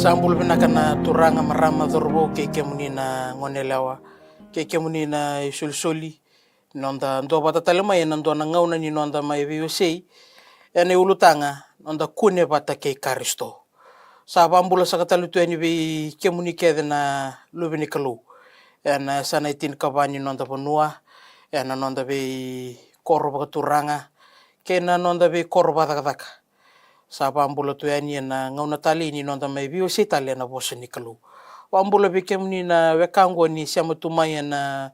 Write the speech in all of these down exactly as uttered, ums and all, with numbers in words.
Sa bula vinaka na turaga, marama, cauravou, kei kemuni na goneyalewa, kei kemuni na isolisoli. Noda duavata tale mai ena dua na gauna ni noda mai veiwasei ena iulutaga, noda kune vata kei Karisito. Sa vabula saka tale tu yani vei kemuni kece na luve ni Kalou ena yasana e tinikava ni noda vanua, ena noda veikoro vakaturaga kei na noda veikoro vakacakacaka. Sa vabula tu yani ena gauna talei ni noda mai veiwasei tale ena vosa ni Kalou. Vabula vei kemuni na wekaqu ni sema tu mai ena,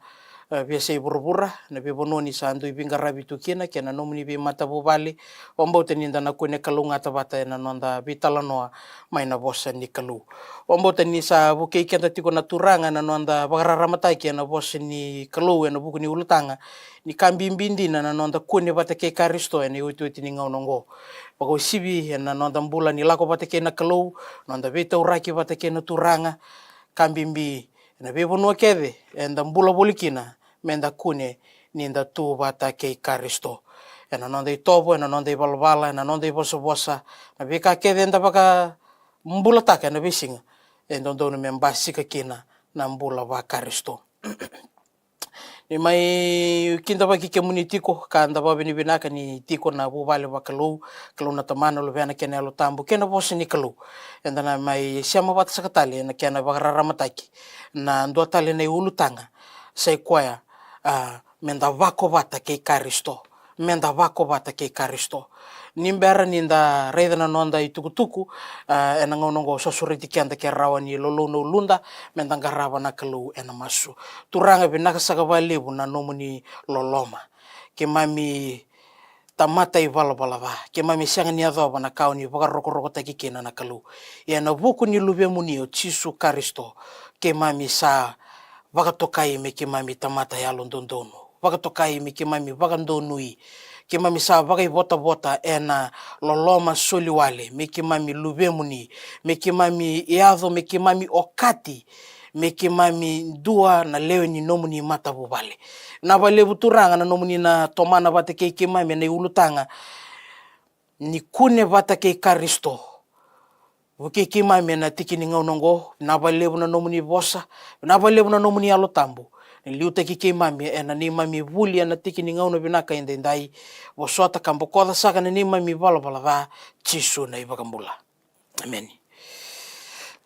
e, veiyasai vuravura, na veivanua ni sa dui veiqaravi tu kina, kei na nomuni veimatavuvale. Vabauta ni da na kune kalougata vata ena noda veitalanoa mai na vosa ni Kalou. Vabauta ni sa vukei keda tiko na turaga ena noda vakararamataki ena vosa ni Kalou ena vuku ni ulutaga, ni ka bibi dina na noda kune vata kei Karisito ena iotioti ni gauna oqo. Vakauasivi ena noda bula ni lako vata kei na Kalou, noda veitauraki vata kei na turaga, ka bibi ena veivanua kece eda bula voli kina, meda kune ni da tu vata kei Karisito. Ena noda itovo, ena noda ivalavala, ena noda ivosavosa, na veika kece eda vakabulataka ena veisiga, e dodonu me basika kina na bula vaKarisito. Ni mai kidavaki kemuni tiko, ka da vakavinavinaka ni tiko na vuvale vaKalou, Kalou na Tamana, Luvena kei na Yalo Tabu kei na vosa ni Kalou. Eda na mai sema vata saka tale ena kena vakararamataki na dua tale na iulutaga, sa i koya, a, meda vako vata kei Karisito. Meda vako vata kei Karisito. Ni bera ni da raica na noda itukutuku, a, ena gauna oqo, sa sureti keda ke rawa ni lolou na uluda, meda qarava na Kalou ena masu. Turaga, vinaka saka vakalevu na nomuni loloma. Keimami tamata ivalavala ca, keimami sega ni yacova na ka o ni vakarokorokotaki kina na Kalou. Ia ena vuku ni Luvemuni o Jisu Karisito, keimami sa vakatokai me keimami tamata yalododonu. Vakatokai me keimami vakadonui. Keimami sa vakaivotavota ena loloma soli wale, me keimami luvemuni, me keimami yaco, me keimami okati, me keimami dua na lewe ni nomuni matavuvale. Vinaka vakalevu Turaga na nomuni na tomana vata kei keimami ena iulutaga ni kune vata kei Karisito. Vukei keimami ena tiki ni gauna oqo, vinaka vakalevu na nomuni vosa, vinaka vakalevu na nomuni Yalo Tabu. Ni liutaki keimami ena neimami vuli ena tiki ni gauna vinaka edaidai. Vosota ka bokoca saka na neimami valavala ca, Jisu na iVakabula. Emeni.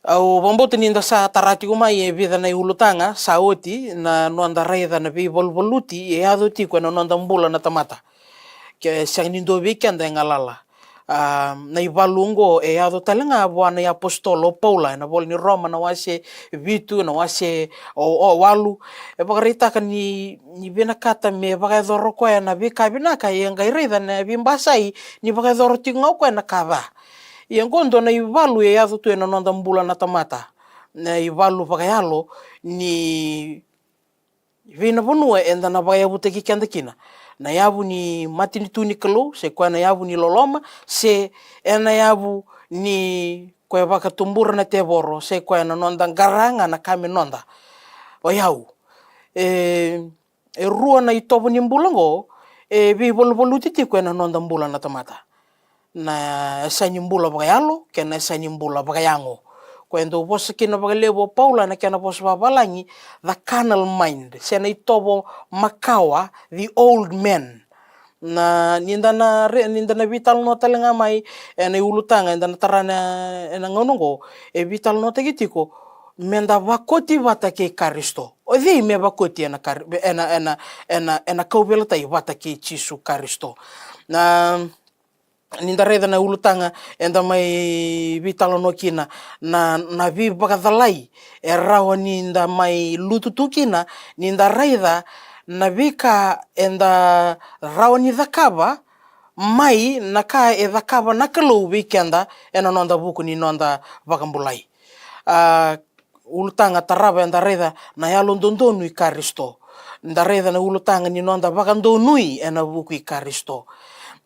Au vakabauta ni da sa tara tiko mai e vica na iulutaga sa oti na noda raica na veivaluvaluti e yaco tiko ena noda bula na tamata. Ke sega ni dua vei keda e galala. A, na ivalu oqo e yaco tale ga vua na iapositolo o Paula ena vola ni Roma na wase vitu, na wase o, o walu. E vakaraitaka ni, ni vinakata me vakayacora o koya na veika vinaka, ia qai raica na veibasai ni vakayacora tiko ga o koya na ka ca. Ia oqo dua na ivalu e yaco tu ena noda bula na tamata. Na ivalu vakayalo ni vei na vanua eda na vakayavutaki keda kina. Na yavu ni matanitu ni Kalou, se koya na yavu ni loloma, se ena yavu ni koya vakatubura na tevoro, se koya na noda qara ga na ka me noda. O yau. E, e rua na itovo ni bula oqo e veivaluvaluti tiko ena noda bula na tamata. Na yasa ni bula vakayalo kei na yasa ni bula vakayago. Koya e dau vosa kina vakalevu o Paula ena kena vosa vavalagi, the carnal mind, se na itovo makawa, the old man. Na, ni da na re-, ni da na veitalanoa tale ga mai ena iulutaga eda na tara ena gauna oqo, e veitalanoataki tiko meda vakoti vata kei Karisito. O cei me vakoti ena Kari-, ena, ena, ena, ena kauveilatai vata kei Jisu Karisito? Na, ni da raica na ulutaga eda mai veitalanoa kina, na, na veivakacalai e rawa ni da mai lutu tu kina, ni da raica na veika eda rawa ni cakava mai na ka e cakava na Kalou vei keda ena noda vuku ni noda vakabulai. A, ulutaga tarava eda raica na yalododonu i Karisito. Da raica na ulutaga ni noda vakadonui ena vuku i Karisito.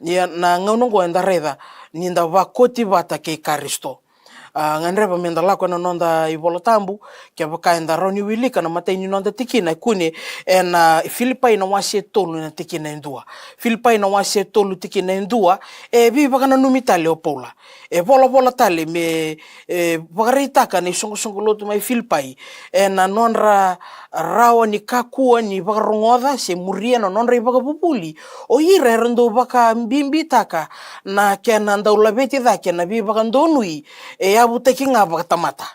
Ia na gauna oqo eda raica ni da vakoti vata kei Karisito. A, gadreva meda lako ena noda iVola Tabu, kevaka eda rawa ni wilika na imatai ni noda tikina e kune ena Filipai na wase e tolu ena tikina e dua. Filipai na wase e tolu tikina e dua, e veivakananumi tale o Paula. E volavola tale me, e, vakaraitaka na isoqosoqo lotu mai Filipai ena nodra rawa ni kakua ni vakarogoca se muria na nodra ivakavuvuli o ira era dau vakabibitaka na kena dau laveti cake na veivakadonui e yavutaki ga vakatamata.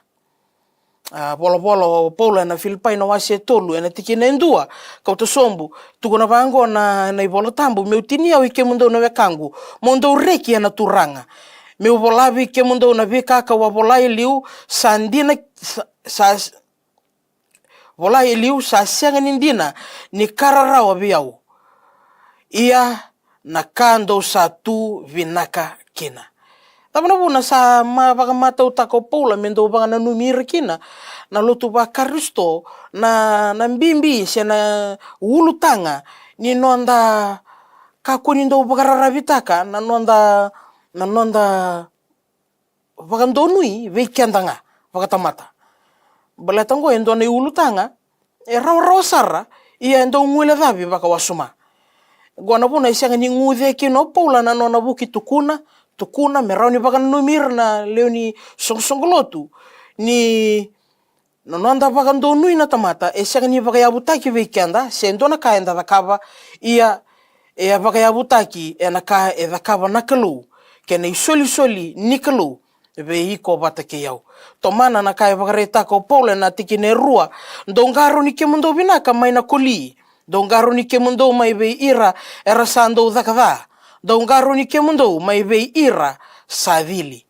A, volavola o Paula ena Filipai na wase e tolu ena tikina e dua, kauta sobu, tukuna vaqo na, na iVola Tabu: Meu tinia oi kemudou na wekaqu, mo dou reki ena Turaga. Meu vola vei kemudou na veika kau a vola e liu, sa dina, sa, sa, vola e liu, sa sega ni dina ni ka rarawa vei au. Ia na ka dou sa tu vinaka kina. Cava na vuna sa ma-, vakamatautaka o Paula me dau vakananumi ira kina na lotu vaKarisito, na, na bibi se na ulutaga ni noda kakua ni dau vakararavitaka na noda, na noda vakadonui vei keda ga vakatamata. Baleta oqo e dua na iulutaga e rawarawa sara, ia e dau guilecavi vakawasoma. Oqo na vuna e sega ni guce kina o Paula na nona vuki tukuna, tukuna me rawa ni vakananumi ira na lewe ni soqosoqo lotu ni na noda vakadonui na tamata e sega ni vakayavutaki vei keda se dua na ka eda cakava, ia e a vakayavutaki ena ka e cakava na Kalou, kei na isolisoli ni Kalou vei iko vata kei au. Tomana na ka e vakaraitaka o Paula ena tikina e rua: Dou qarauni kemudou vinaka mai na koli. Dou qarauni kemudou mai vei ira era sa dau caka ca. Dou qarauni kemudou mai vei ira sa cili.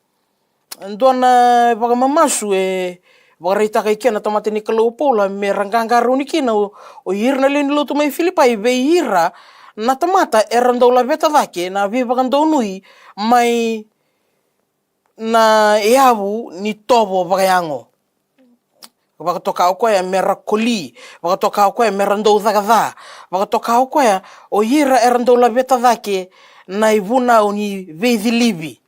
Dua na vakamamasu e vakaraitaka i kena tamata ni Kalou o Paula me ra qaqarauni kina o, o ira na lewe ni lotu mai Filipai vei ira na tamata era dau laveta cake na veivakadonui mai na yavu ni tovo vakayago. Vakatoka o koya me ra koli, vakatoka o koya me ra dau caka ca, vakatoka o koya o ira era dau laveta cake na ivunau ni veicilivi.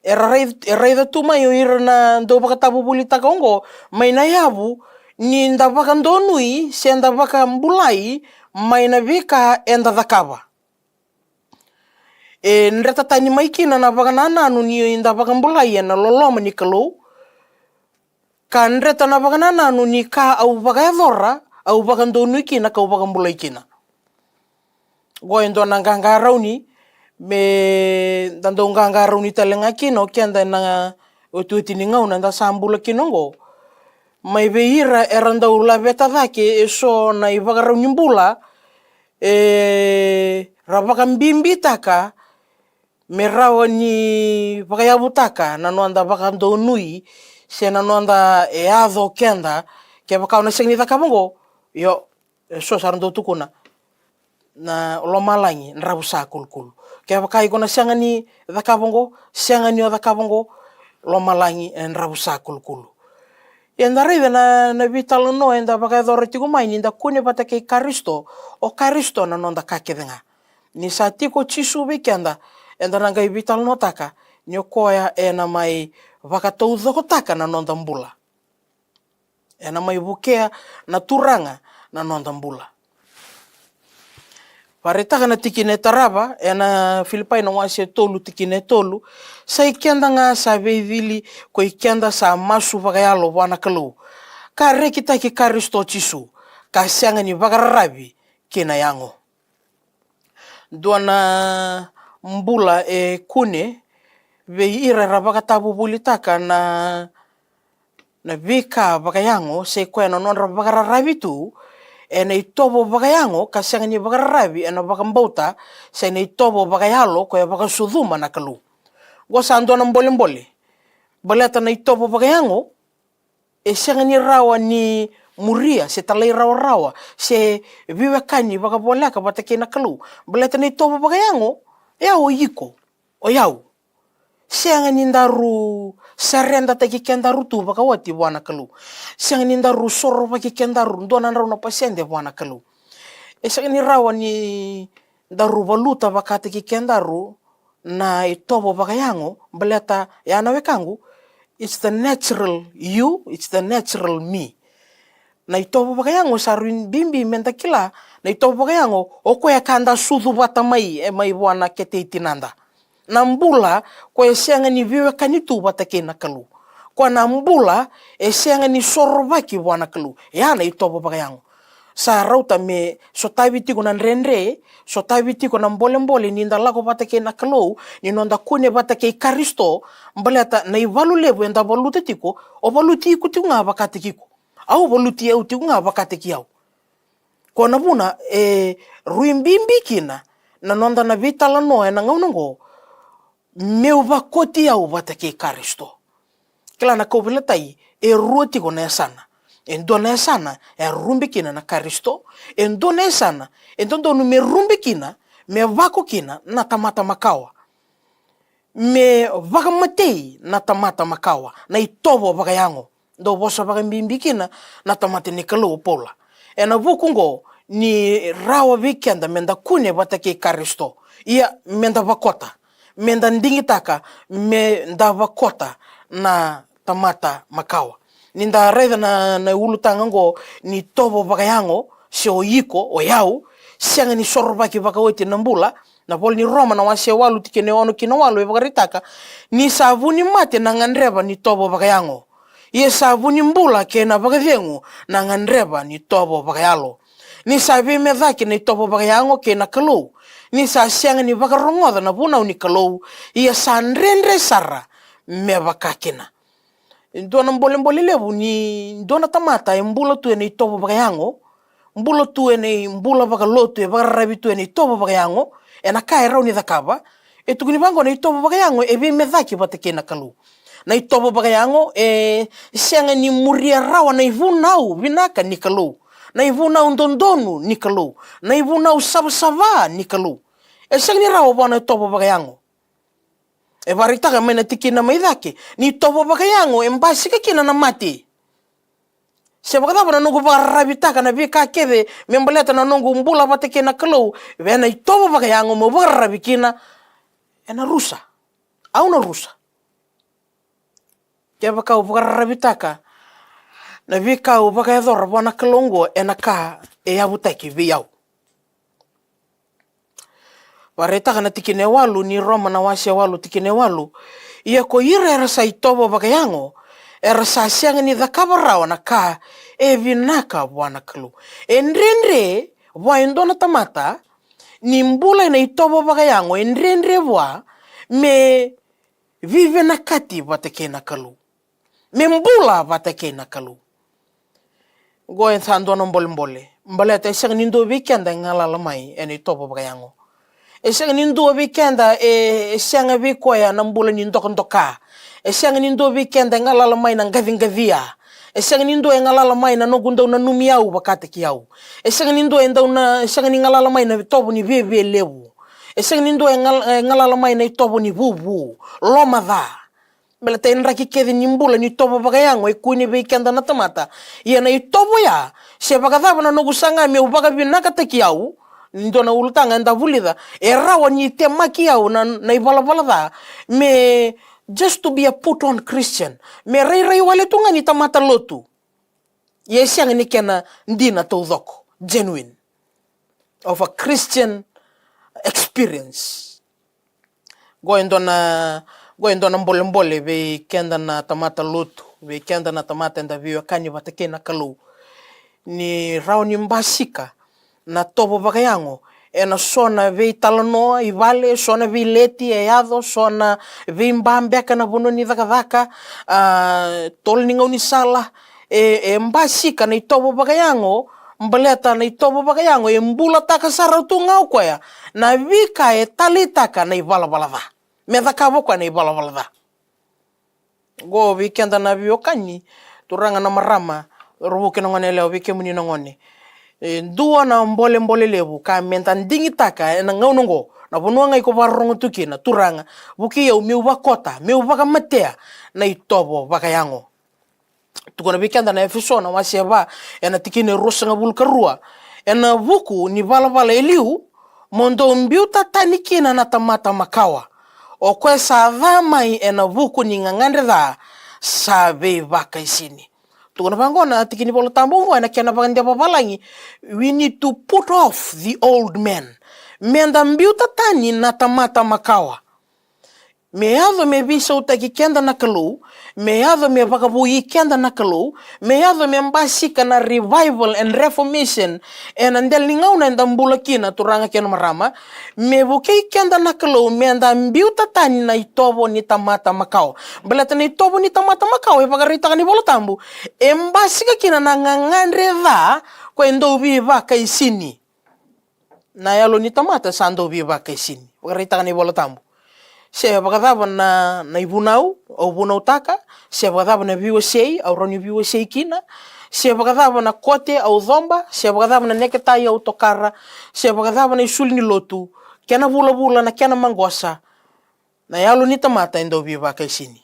Era rai-, e raica tu mai o ira na dau vakatavuvulitaka oqo mai na yavu ni da vakadonui se da vakabulai mai na veika eda cakava. E dreta tani mai kina na vakanananu ni da vakabulai ena loloma ni Kalou, ka dreta na vakanananu ni ka au vakayacora, au vakadonui kina, kau vakabulai kina. Oqo e dua na qaqarauni me da dau qaqarauni tale ga kina o keda ena otioti ni gauna eda sa bula kina oqo. Mai vei ira era dau laveta cake eso na ivakarau ni bula, e, ra vakabibitaka me rawa ni vakayavutaka na noda vakadonui se na noda yaco keda. Kevaka o na sega ni cakava oqo, io, eso sa ra dau tukuna na lomalagi dravu sa kulukulu. Kevaka iko na sega ni cakava oqo, sega ni o cakava oqo, lomalagi e dravu sa kulukulu. Eda raica na, na veitalanoa eda vakayacora tiko mai ni da kune vata kei Karisito, o Karisito na noda ka kece ga. Ni sa tiko o Jisu vei keda, eda na qai veitalanoataka ni o koya ena mai vakataucokotaka na noda bula. Ena mai vukea na Turaga na noda bula. Vakaraitaka na tikina e tarava ena Filipai na wase e tolu tikina e tolu: Sa i keda ga sa veicili, ko i keda sa masu vakayalo vua na Kalou, ka rekitaki Karisito Jisu, ka sega ni vakararavi ki na yago. Dua na bula e kune vei ira era vakatavuvulitaka na, na veika vakayago, se koya na nodra vakararavi tu ena itovo vakayago, ka sega ni vakararavi ena vakabauta se na itovo vakayalo koya vakasucuma na Kalou. Oqo sa dua na bolebole, baleta na itovo vakayago e sega ni rawa ni muria se talairawarawa se veiwekani vakavoleka vata kei na Kalou. Baleta na itovo vakayago, e au, o iko, o yau. Sega ni daru saredataki kedaru tu vakaoti vua na Kalou. Sega ni daru sorovaki kedaru dua na drau na pasede vua na Kalou. E sega ni rawa ni daru valuta vakataki kedaru na itovo vakayago, baleta ya na wekaqu, it's the natural you, it's the natural me. Na itovo vakayago sa rui bibi meda kila, na itovo vakayago, o koya ka da sucu vata mai, e mai vua na kete i tinada. Na bula, koya e sega ni veiwekani tu vata kei na Kalou. Koya na bula, e sega ni sorovaki vua na Kalou. Ya na itovo vakayago. Sa rauta me sotavi tiko na dredre, sotavi tiko na bolebole ni da lako vata kei na Kalou, ni noda kune vata kei Karisito, baleta na ivalu levu eda valuta tiko, o valuti iko tiko ga vakataki iko. Au valuti au tiko ga vakataki au. Ko na vuna, e rui bibi kina na noda na veitalanoa ena gauna oqo, meu vakoti au vata kei Karisito. Kila na kauveilatai, e rua tiko na yasana. E dua na yasana e rube kina na Karisito, e dua na yasana e dodonu me rube kina, me vako kina na tamata makawa, me vakamatei na tamata makawa, na itovo vakayago. Dau vosa vakabibi kina na tamata ni Kalou o Paula. Ena vuku oqo ni rawa vei keda meda kune vata kei Karisito. Ia meda vakota, meda digitaka meda vakota na tamata makawa. Ni da raica na, na ulutaga oqo ni tovo vakayago, se o iko, o yau, sega ni sorovaki vakaoti na bula. Na vola ni Roma na wase walu tikina e ono ki na walu e vakaraitaka, ni sa vu ni mate na gadreva ni tovo vakayago. Ia sa vu ni bula kei na vakacegu na gadreva ni tovo vakayalo. Ni sa veimecaki na itovo vakayago kei na Kalou. Ni sa sega ni vakarogoca na vunau ni Kalou. Ia sa dredre sara me vaka kina. E dua na bolebole levu ni dua na tamata e bula tu ena itovo vakayago, bula tu ena ibula vakalotu, e vakararavi tu ena itovo vakayago, ena ka e rawa ni cakava. E tukuni vaqo, na itovo vakayago e veimecaki vata kei na Kalou. Na itovo vakayago e sega ni muria rawa na ivunau vinaka ni Kalou, na ivunau dodonu ni Kalou, na ivunau savasava ni Kalou. E sega ni rawa vua na itovo vakayago. E vakaraitaka mai na tikina mai cake ni tovo vakayago e basika kina na mate. Se vakacava na noqu vakararavitaka na veika kece me baleta na noqu bula vata kei na Kalou, vei na itovo vakayago meu vakararavi kina, ena rusa. Au na rusa. Kevaka au vakararavitaka na veika au vakayacora vua na Kalou oqo, ena ka e yavutaki vei au. Vakaraitaka na tikina e walu ni Roma na wase walu tikina e walu. Ia ko ira era sa itovo vakayago, era sa sega ni cakava rawa na ka e vinaka vua na Kalou. E dredre vua e dua na tamata ni bula ena itovo vakayago, e dredre vua me vivinakati vata kei na Kalou, me bula vata kei na Kalou. Oqo e sa dua na bolebole, baleta e sega ni dua vei keda e galala mai ena itovo vakayago. E sega ni dua vei keda e, e sega vei koya na bula ni dokadoka. E sega ni dua vei keda e galala mai na qaciqacia. E sega ni dua e galala mai na noqu dau nanumi au vakataki au. E sega ni dua e dau na, e sega ni galala mai na itovo ni viavia levu. E sega ni dua e gal-, e galala mai na itovo ni vuvu, lomaca. Baleta e draki kece ni bula ni tovo vakayago e kune vei keda na tamata. Ia na itovo ya, se vakacava na noqu saga meu vakavinakataki au, ni dua na ulutaga eda vulica, e rawa ni temaki au na, na ivalavala ca, me just to be a put on Christian, me rairai wale tu ga ni tamata lotu. Ia e sega ni kena dina taucoko, genuine, of a Christian experience. Qo e dua na, qo e dua na bolebole vei keda na tamata lotu, vei keda na tamata eda veiwekani vata kei na Kalou. Ni rawa ni basika na tovo vakayago ena so na veitalanoa i vale, so na veileti e yaco, so na veibabeka na vanua ni cakacaka, a, tolo ni gaunisala, e, e basika na itovo vakayago, baleta na itovo vakayago e bulataka sara tu ga o koya na veika e taleitaka na ivalavala ca. Me cakava o koya na ivalavala ca. Qo vei keda na veiwekani, turaga na marama, cauravou kei na goneyalewa, vei kemuni na gone. E dua na bolebole levu ka meda digitaka ena gauna oqo, na vanua ga iko vakarorogo tu kina, turaga, vukei au meu vakota, meu vakamatea na itovo vakayago. Tukuna vei keda na Efeso na wase va, ena tikina e ruasagavulu ka rua. Ena vuku ni valavala e liu, mo dou biuta tani kina na tamata makawa, O koya sa ca mai ena vuku ni gagadre ca sa veivakaisini. Tukuna vaqo na tiki ni Vola Tabu oqo ena kena vakadewa vavalagi, we need to put off the old man. Meda biuta tani na tamata makawa. Me yaco me veisautaki keda na Kalou, me yaco me vakavoui keda na Kalou, me yaco me basika na revival and reformation ena dela ni gauna eda bula kina, turaga kei na marama. Me vukei keda na Kalou meda biuta tani na itovo ni tamata makawa. Baleta na itovo ni tamata makawa e vakaraitaka na iVola Tabu, e basika kina na gagadre ca ko e dau veivakaisini. Na yalo ni tamata sa dau veivakaisini, vakaraitaka na iVola Tabu. Se vakacava na, na ivunau au vunautaka, se vakacava na veiwasei au rawa ni veiwasei kina, se vakacava na kote au coba, se vakacava na neketai au tokara, se vakacava na isulu ni lotu, kena vulavula, na kena maqosa, na yalo ni tamata e dau veivakaisini.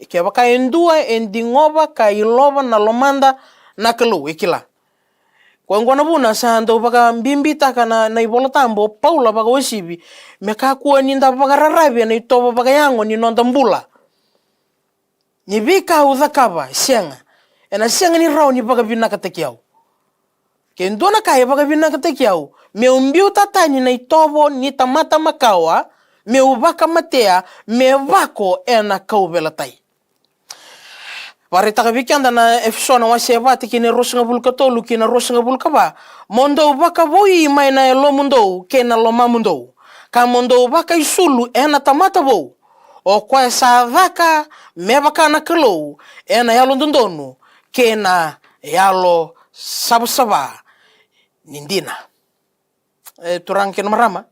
Kevaka e dua e digova ka ilova na lomada na Kalou, e kila. Koya oqo na vuna sa dau vakabibitaka na, na iVola Tabu o Paula vakauasivi, me kakua ni da vakararavi ena itovo vakayago ni noda bula. Ni veika au cakava, sega, ena sega ni rawa ni vakavinakataki au. Ke dua na ka e vakavinakataki au, meu biuta tani na itovo ni tamata makawa, meu vakamatea, me vako ena kauveilatai. Vakaraitaka vei keda na Efeso na wase e va, tikina e ruasagavulu ka tolu ki na ruasagavulu ka va: Mo dou vakavoui mai na yalomudou kei na lomamudou, ka mo dou vakaisulu ena tamata vou, o koya sa caka me vaka na Kalou ena yalododonu kei na yalosavasava ni dina. E, turaga kei na marama,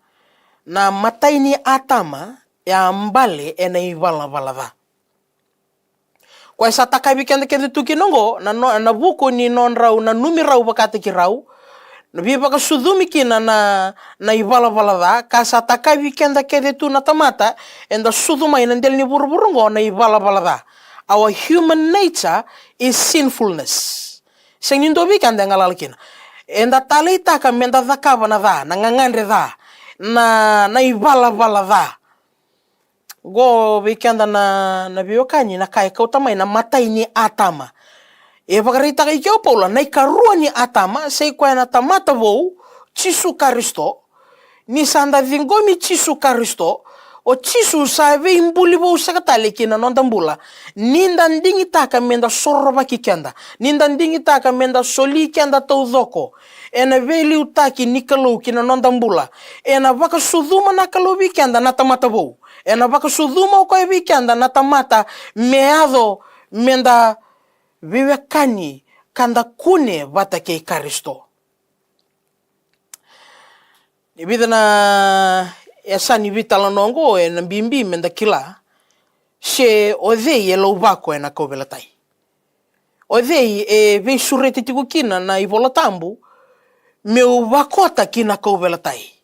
na matai ni Atama e a bale ena ivalavala ca. Koya sa takavi keda kece tu kina oqo, na, no, na vuku ni nodrau nanumi rau vakataki rau, na veivakasucumi kina na, na ivalavala ca, ka sa takavi keda kece tu na tamata eda sucu mai na dela ni vuravura oqo na ivalavala ca. Our human nature is sinfulness. Sega ni dua vei keda e galala kina. Eda taleitaka meda cakava na ca, na gagadre ca, na, na ivalavala ca. Qo vei keda na, na veiwekani, na ka e kauta mai na matai ni Atama. E vakaraitaka i ke o Paula na ikarua ni Atama, sa i koya na tamata vou, Jisu Karisito. Ni sa da ciqomi Jisu Karisito, o Jisu sa veibuli vou saka tale ki na noda bula. Ni da digitaka meda sororovaki keda, ni da digitaka meda soli keda taucoko ena veiliutaki ni Kalou ki na noda bula, ena vakasucuma na Kalou vei keda na tamata vou. Ena vakasucuma o koya vei keda na tamata me yaco meda veiwekani ka da kune vata kei Karisito. E vica na yasana ni veitalanoa oqo ena bibi meda kila se o cei e lauvako ena kauveilatai. O cei e veisureti tiko kina na iVola Tabu meu vakota ki na kauveilatai.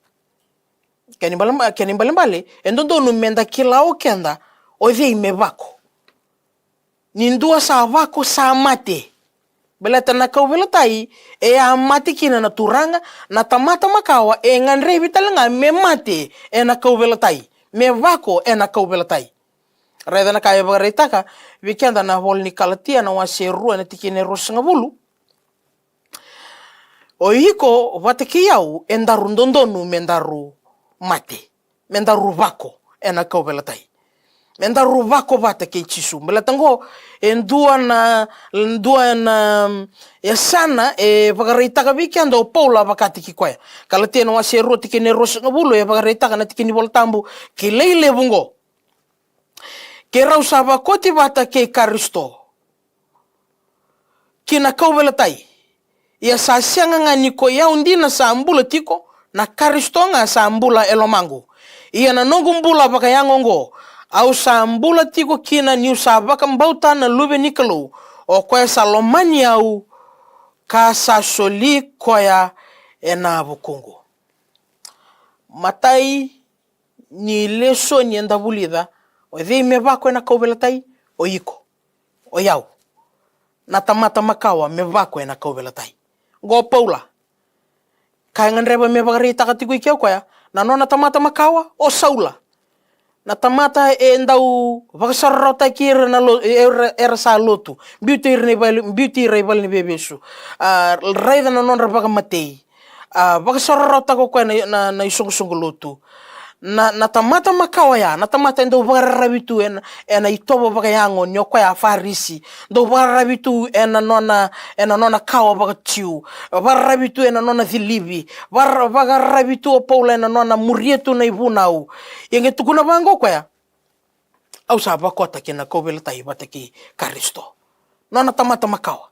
Kena ibaleba-, kena ibalebale, e dodonu meda kila o keda o cei me vako. Ni dua sa vako sa mate. Baleta na kauveilatai e a mate kina na turaga, na tamata makawa e gadrevi tale ga me mate ena kauveilatai, me vako ena kauveilatai. Raica na ka e vakaraitaka vei keda na ivola ni Kalatia na wase rua na tikina e ruasagavulu. O iko vata kei au e daru dodonu me daru mate, me daru vako ena kauveilatai, me daru vako vata kei Jisu. Baleta oqo e dua na, dua na, mm, yasana e vakaraitaka vei keda o Paula vakataki koya. Kalatia na wase rua tikina e ruasagavulu e vakaraitaka na tiki ni iVola Tabu kilai levu oqo: Keirau sa vakoti vata kei Karisito ki na kauveilatai. Ia sa sega ga ni ko i au dina sa bula tiko, na Karisito ga sa bula e lomaqu. Ia na noqu bula vakayago oqo, au sa bula tiko kina niu sa vakabauta na Luve ni Kalou, o koya sa lomani au ka sa soli koya ena vukuqu. Matai ni lesoni eda vulica, o cei me vako ena kauveilatai? O iko, o yau, na tamata makawa me vako ena kauveilatai. Oqo o Paula, ka e gadreva me vakaraitaka tiko i ke o koya na nona tamata makawa o Saula. Na tamata e dau vakasaurarataki ira na lo-, era, era sa lotu. Biuti ira na ivale, biuti ira ivale ni veivesu. A, raica na nodra vakamatei. A, vakasaurarataka o koya na, na, na isoqosoqo lotu. Na, na tamata makawa ya, na tamata e dau vakararavi tu ena, ena itovo vakayago ni o koya a Farisi. Dau vakararavi tu ena nona, ena nona kawa vakaJiu. Vakararavi tu ena nona cilivi. Vaka-, vakararavi tu o Paula ena nona muria tu na ivunau. Ia qai tukuna vaqo o koya, au sa vakota kina kauveilatai vata kei Karisito. Nona tamata makawa.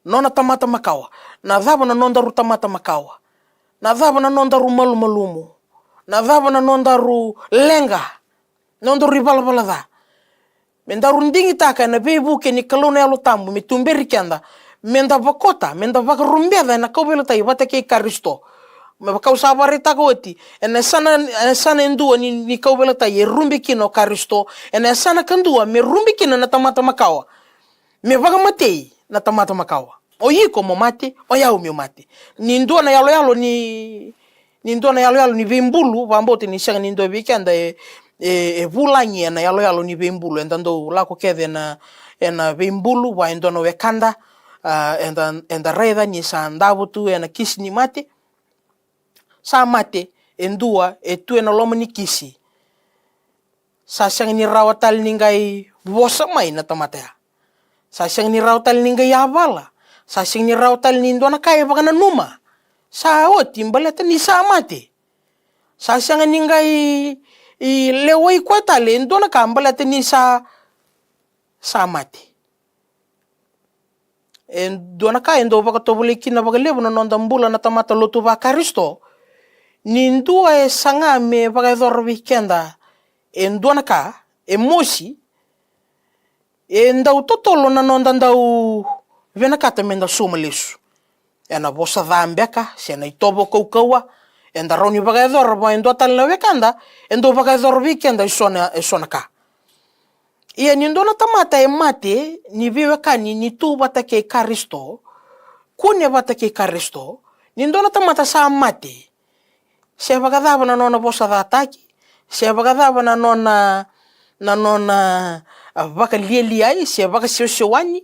Nona tamata makawa. Na cava na nodaru tamata makawa? Na cava na nodaru malumalumu? Na cava na nodaru leqa? Nodaru ivalavala ca. Me daru digitaka ena veivuke ni Kalou na Yalo Tabu me tuberi keda, me da vakota, me da vakarubeca ena kauveilatai vata kei Karisito. Me vaka au sa vakaraitaka oti, ena yasana, ena yasana e dua ni, ni kauveilatai e rube kina o Karisito, ena yasana kadua me rube kina na tamata makawa. Me vakamatei na tamata makawa. O iko mo mate, o yau meu mate. Ni dua na yaloyalo ni, ni dua na yaloyalo ni veibulu, vakabauta ni sega ni dua vei keda e, e, e vulagi ena yaloyalo ni veibulu. Eda dau lako kece ena, ena veibulu, vua e dua na wekada, a, eda, eda raica ni sa davo tu ena kisi ni mate. Sa mate e dua e tu ena loma ni kisi. Sa sega ni rawa tale ni qai vosa mai na tamata ya. Sa sega ni rawa tale ni qai yavala. Sa sega ni rawa tale ni dua na ka e vakananuma. Sa oti baleta ni sa mate. Sa sega ni qai, i, lewai koya tale e dua na ka baleta ni sa, sa mate. E dua na ka e dau vakatovolei kina vakalevu na noda bula na tamata lotu vaKarisito. Ni dua e saga me vakayacora vei keda e dua na ka, e mosi, e dau totolo na noda dau vinakata me da sauma lesu. Ena vosa ca beka, se na itovo kaukauwa, eda rawa ni vakayacora vua e dua tale na wekada, e dau vakayacora vei keda e so na, e so na ka. Ia ni dua na tamata e mate, ni veiwekani, ni tu vata kei Karisito, kune vata kei Karisito, ni dua na tamata sa mate, se vakacava na nona vosacataki, se vakacava na nona, na nona, a, vakalialiai, se vakasewasewani,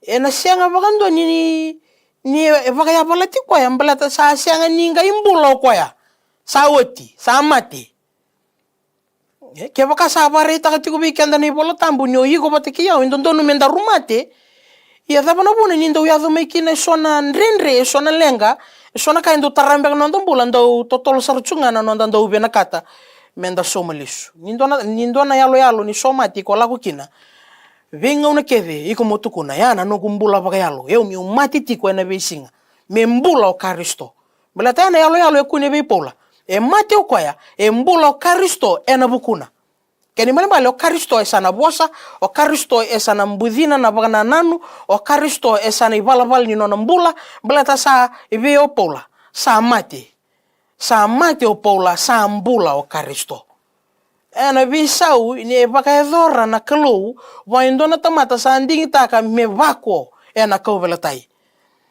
ena sega vakadua ni, ni, ni vakayavalati koya, baleta sa sega ni qai bula o koya. Sa oti, sa mate. E, kevaka sa vakaraitaka tiko vei keda na iVola Tabu ni o iko vata kei au e dodonu me daru mate, ia cava na vuna ni dau yaco mai kina e so na dredre, e so na leqa, e so na ka e dau tara beka na noda bula, dau totolo sara tu ga na noda dau vinakata me da sauma lesu. Ni dua na, ni dua na yaloyalo ni somate iko lako kina, veigauna kece iko mo tukuna, ya na noqu bula vakayalo, au meu mate tiko ena veisiga me bula o Karisito. Baleta ya na yaloyalo e kune vei Paula. E mate o koya, e bula o Karisito ena vukuna. Kena ibalebale o Karisito e sa na vosa, o Karisito e sa na bucina na vakanananu, o Karisito e sa na ivalavala ni nona bula, baleta sa i vei o Paula, sa mate. Sa mate o Paula, sa bula o Karisito. Ena veisau ni e vakayacora na Kalou vua e dua na tamata sa digitaka me vako ena kauveilatai.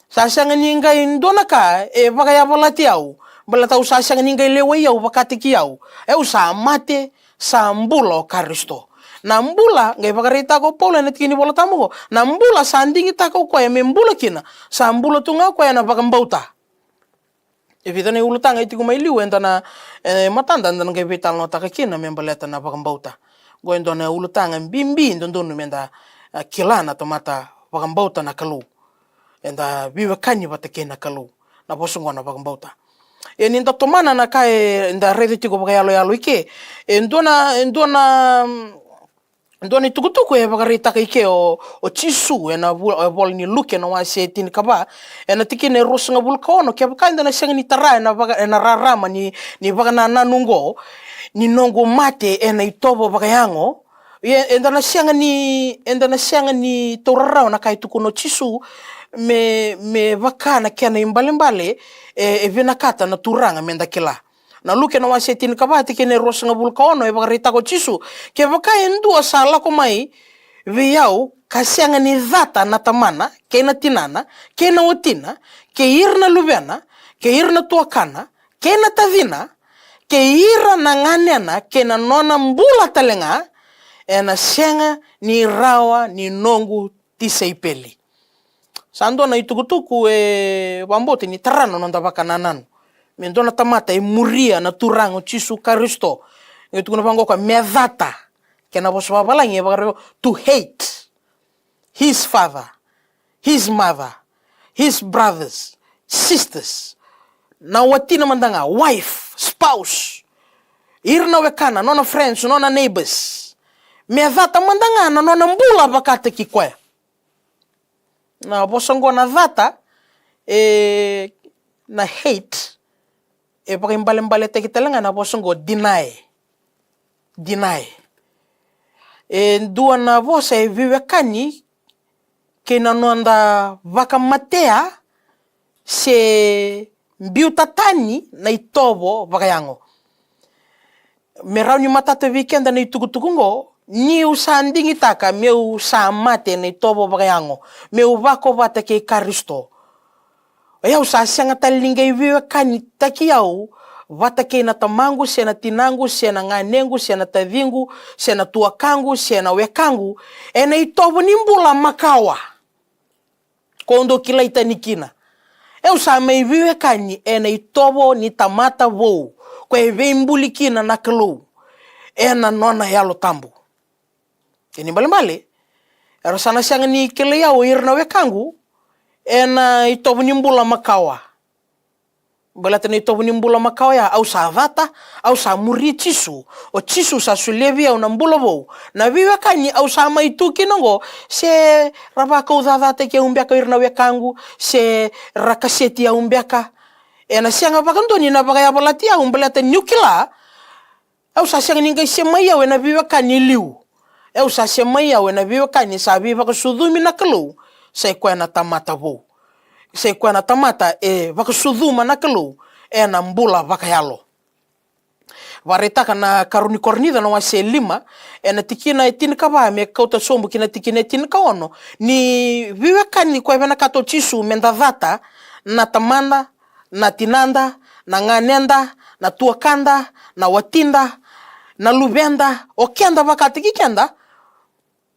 Sa sega ni qai dua na ka e vakayavalati au, baleta au sa sega ni qai lewai au vakataki au. Au sa mate, sa bula o Karisito. Na bula, qai vakaraitaka o Paula ena tiki ni Vola Tabu qo, na bula sa digitaka o koya me bula kina, sa bula tu ga o koya ena vakabauta. E vica na ulutaga e tiko mai liu eda na, e, matada eda na qai veitalanoataka kina me baleta na vakabauta. Qo e dua na ulutaga bibi dodonu me da, a, kila na tamata vakabauta na Kalou. Eda veiwekani vata kei na Kalou. Na vosa qo na vakabauta. E ni da tomana na ka eda raica tiko vakayaloyalo i ke. E dua na, e dua na, mm, dua na itukutuku e vakaraitaka i ke o, o Jisu ena vu-, e vola ni Luke na wase e tinikava, ena tikina e ruasagavulu ka ono, kevaka eda na sega ni tara ena vaka-, ena rarama ni, ni vakanananu oqo, ni noqu mate ena itovo vakayago, ia eda na sega ni, eda na sega ni taura rawa na ka e tukuna o Jisu me, me vaka na kena ibalebale e, e vinakata na Turaga me da kila. Na Luke na wase e tinikava, tikina e ruasagavulu ka ono, e vakaraitaka o Jisu, kevaka e dua sa lako mai vei au ka sega ni cata na tamana, kei na tinana, kei na watina, kei ira na luvena, kei ira na tuakana, kei na tacina, kei ira na ganena kei na nona bula tale ga, ena sega ni rawa ni noqu tisaipeli. Sa dua na itukutuku e vakabauta ni tara na noda vakanananu. Me dua na tamata e muria na Turaga o Jisu Karisito. E tukuna vaqo o koya me cata. Kena vosa vavalagi e vakaraica to hate his father, his mother, his brothers, sisters. Na watina mada ga, wife, spouse. Ira na wekana, nona friends, nona neighbors. Me cata mada ga na nona bula vakataki koya. Na vosa oqo na cata, e, na hate, e vakaibalebaletaki tale ga na vosa oqo deny. Deny. E dua na vosa e veiwekani kei na noda vakamatea se biuta tani na itovo vakayago. Me rawa ni matata vei keda na itukutuku oqo, niu sa digitaka meu sa mate na itovo vakayago, meu vako vata kei Karisito. O yau sa sega tale ni qai veiwekanitaki au vata kei na tamaqu, se na tinaqu, se na ganequ, se na taciqu, se na tuakaqu, se na wekaqu, ena itovo ni bula makawa. Ko dou kilai tani kina. Au sa mai veiwekani ena itovo ni tamata vou, ko e veibuli kina na Kalou ena nona Yalo Tabu. Kena ibalebale, era sa na sega ni kilai au o ira na wekaqu ena itovo ni bula makawa. Baleta na itovo ni bula makawa ya, au sa cata, au sa muri Jisu. O Jisu sa solia vei au na bula vou. Na veiwekani au sa mai tu kina oqo, se ra vakaucacataki au beka o ira na wekaqu, se ra kaseti au beka, ena sega vakadua ni na vakayavalati au, baleta niu kila au sa sega ni qai semai au ena veiwekani e liu. Au sa semai au ena veiwekani sa veivakasucumi na Kalou, sa i koya na tamata vou. Sa i koya na tamata e vakasucuma na Kalou ena bula vakayalo. Vakaraitaka na karua ni Korinica na wase e lima, ena tikina e tinikava me kauta sobu ki na tikina e tinikaono, ni veiwekani koya e vinakata o Jisu me da cata na tamada, na tinada, na ganeda, na tuakada, na watida, na luveda, o keda vakataki keda.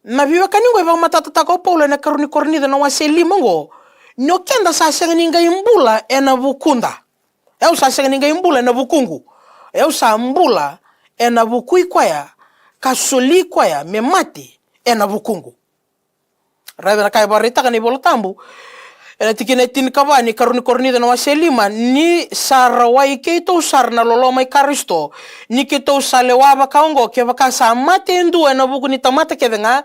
Na veiwekani oqo e vakamatatataka o Paula ena karua ni Korinica na wase e lima oqo, ni o keda sa sega ni qai bula ena vukuda. Au sa sega ni qai bula ena vukuqu. Au sa bula ena vuku i koya, ka soli koya me mate ena vukuqu. Raica na ka e vakaraitaka na iVola Tabu ena tikina e tinikava ni karua ni Korinica na wase e lima, ni sa rawai keitou sara na loloma i Karisito, ni keitou sa lewa vaka oqo, kevaka sa mate e dua ena vuku ni tamata kece ga,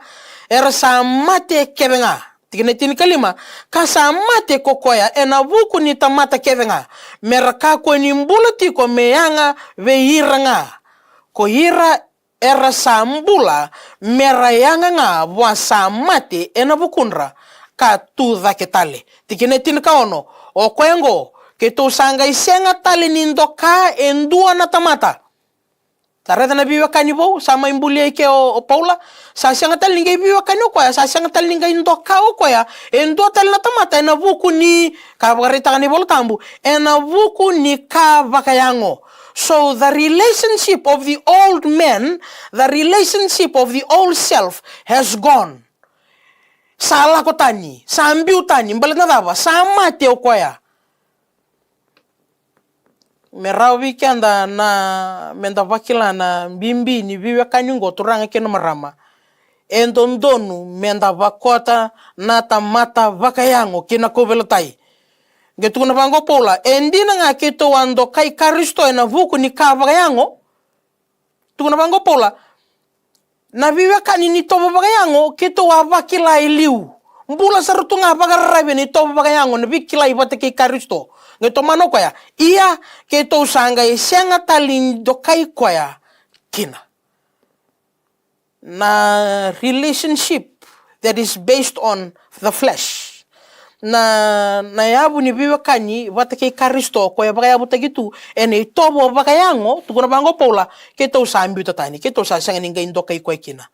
era sa mate kece ga. Tikina e tinikalima, ka sa mate ko koya ena vuku ni tamata kece ga, me ra kakua ni bula tiko me yaga vei ira ga ko ira era sa bula me ra yaga ga vua sa mate ena vukudra ka tu cake tale. Tikina e tinikaono, o koya oqo, keitou sa qai sega tale ni doka e dua na tamata. Sa raica na veiwekani vou sa mai bulia i ke o, o Paula. Sa sega tale ni qai veiwekani o koya, sa sega tale ni qai doka o koya e dua tale na tamata ena vuku ni, ka vakaraitaka na iVola Tabu, ena vuku ni ka vakayago. So the relationship of the old man, the relationship of the old self has gone. Sa lako tani, sa biu tani, baleta na cava? Sa mate o koya. Me rawa vei keda na, me da vakila na bibi ni veiwekani oqo, turaga kei na marama. E dodonu me da vakota na tamata vakayago ki na kauveilatai. Qai tukuna vaqo o Paula, e dina ga keitou a dokai Karisito ena vuku ni ka vakayago. Tukuna vaqo o Paula, na veiwekani ni tovo vakayago keitou a vakila e liu. Bula sara tu ga vakararavi ena itovo vakayago, na veikilai vata kei Karisito. Qai tomana o koya, ia keitou sa qai sega tale ni dokai koya kina. Na relationship that is based on the flesh. Na, na yavu ni veiwekani vata kei Karisito, koya e vakayavutaki tu ena itovo vakayago, tukuna vaqo o Paula, keitou sa biuta tani, keitou sa sega ni qai dokai koya kina.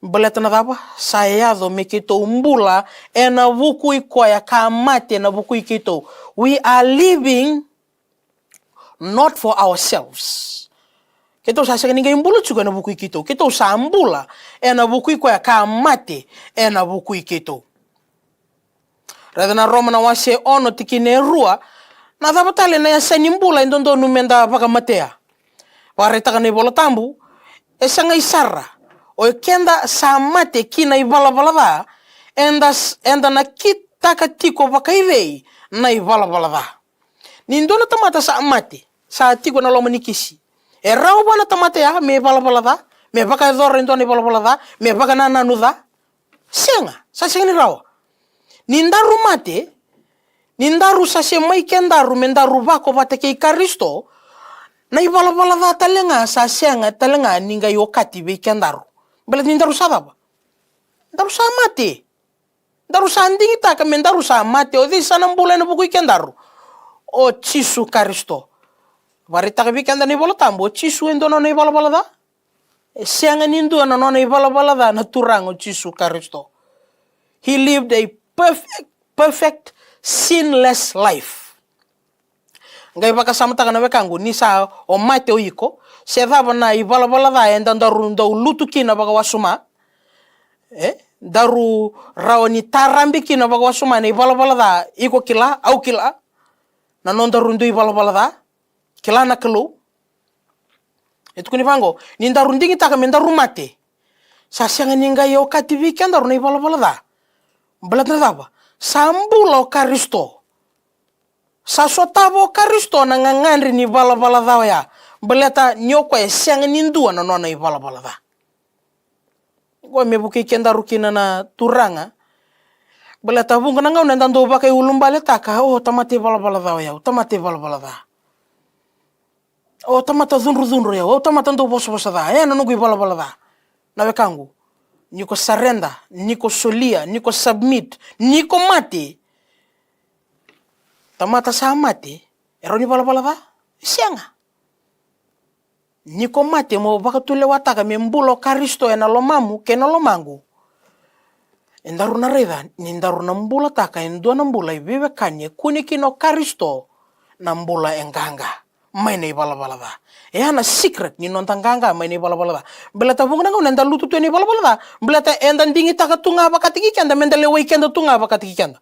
Baleta na cava? Sa yaco me keitou bula ena vuku i koya ka mate ena vuku i keitou. We are living not for ourselves. Keitou sa sega ni qai bula tiko ena vuku i keitou. Keitou sa bula ena vuku i koya ka mate ena vuku i keitou. Raica na Roma na wase ono tikina e rua. Na cava tale na yasa ni bula e dodonu meda vakamatea? Vakaraitaka na iVola Tabu, e segai sara. O keda sa mate ki na ivalavala ca, eda, eda na kitaka tiko vakaivei na ivalavala ca? Ni dua na tamata sa mate, sa tiko na loma ni kisi, e rawa vua na tamata ya me ivalavala ca, me vakayacora e dua na ivalavala ca, me vakanananu ca? Sega, sa sega ni rawa. Ni daru mate, ni daru sa se mai kedaru me daru vako vata kei Karisito, na ivalavala ca tale ga sa sega tale ga ni qai okati vei kedaru. Baleta ni daru sa cava? Daru sa mate. Daru sa digitaka me daru sa mate. O cei sa na bula ena vuku i kedaru? O Jisu Karisito. Vakaraitaka vei keda na iVola Tabu, o Jisu e dua na nona ivalavala ca? E sega ni dua na nona ivalavala ca na Turaga o Jisu Karisito. He lived a perfect, perfect, sinless life. Qai vakasamataka na wekaqu, ni sa o mate o iko, se cava na ivalavala ca eda daru dau lutu kina vakawasoma? E daru rawa ni tarabe kina vakawasoma na ivalavala ca, iko kila, au kila, na nodaru dui valavala ca, kila na Kalou. E tukuni vaqo, ni daru digitaka me daru mate, sa sega ni qai okati vei kedaru na ivalavala ca. Baleta na cava? Sa bula o Karisito. Sa sotava o Karisito na gagadre ni valavala ca oya. Baleta ni o koya e sega ni dua na nona ivalavala ca. Qo me vukei kedaru kina na Turaga. Baleta vuqa na gauna eda dau vakaiulubaletaka, o tamata ivalavala ca o yau, tamata ivalavala ca. O tamata cudrucudru o yau, o tamata dau vosavosa ca, e na noqu ivalavala ca. Na wekaqu, ni ko surrender, ni ko solia, ni ko submit, ni ko mate. Tamata sa mate e rawa ni valavala ca? Sega. Ni ko mate mo vakatulewataka me bula o Karisito ena lomamu kei na lomaqu, edaru na raica ni daru na bulataka e dua na bula e veiwekani, e kune kina o Karisito na bula e qaqa mai na ivalavala ca. E a na secret ni noda qaqa mai na ivalavala ca. Baleta vuqa na gauna eda lutu tu ena ivalavala ca baleta eda digitaka tu ga vakataki keda meda lewai keda tu ga vakataki keda.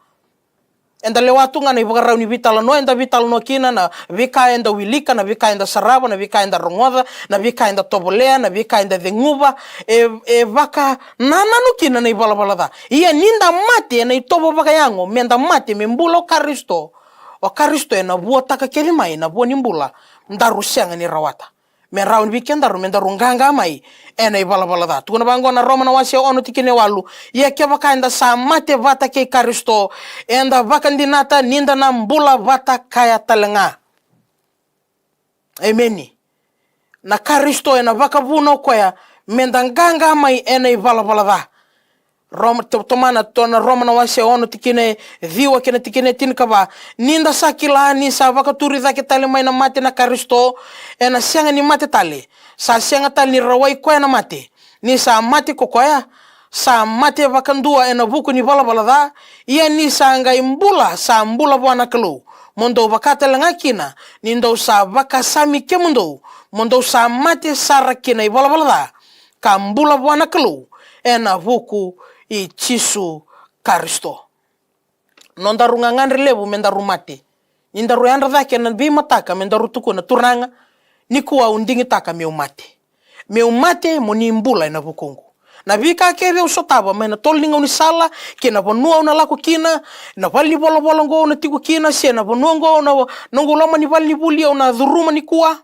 Eda lewa tu ga na ivakarau ni veitalanoa eda veitalanoa kina, na veika eda wilika, na veika eda sarava, na veika eda rogoca, na veika eda tovolea, na veika eda ceguva. E, e vakanananu kina na ivalavala ca. Ia ni da mate ena itovo vakayago, me da mate me bula o Karisito, o Karisito ena vuataka kece mai na vua ni bula daru sega ni rawata. Me rawa ni vei kedaru me daru qaqa mai ena ivalavala ca. Tukuna vaqo na Roma na wase ono tikina e walu: Ia kevaka eda sa mate vata kei Karisito, eda vakadinata ni da na bula vata kaya tale ga. Emeni. Na Karisito ena vakavuna o koya me da qaqa mai ena ivalavala ca. Roma, to-, tomana, to na Roma na wase ono tikina e ciwa kei na tikina e tinikava: Ni da sa kila ni sa vakaturi cake tale mai na mate na Karisito, ena sega ni mate tale, sa sega tale ni rawai koya na mate. Ni sa mate ko koya, sa mate vakadua ena vuku ni valavala ca, ia ni sa qai bula, sa bula vua na Kalou. Mo dou vaka tale ga kina ni dou sa vakasami kemudou, mo dou sa mate sara ki na ivalavala ca, ka bula vua na Kalou ena vuku i Jisu Karisito. Nodaru gagadre levu me daru mate. Ni daru yadra cake ena veimataka me daru tukuna, Turaga, nikua au digitaka meu mate. Meu mate mo ni bula ena vukuqu. Na veika kece au sotava mai na tolo ni gaunisala, kei na vanua au na lako kina, na vale ni volavola oqo au na tiko kina, se na vanua oqo au na, noqu loma ni vale ni vuli au na curuma nikua.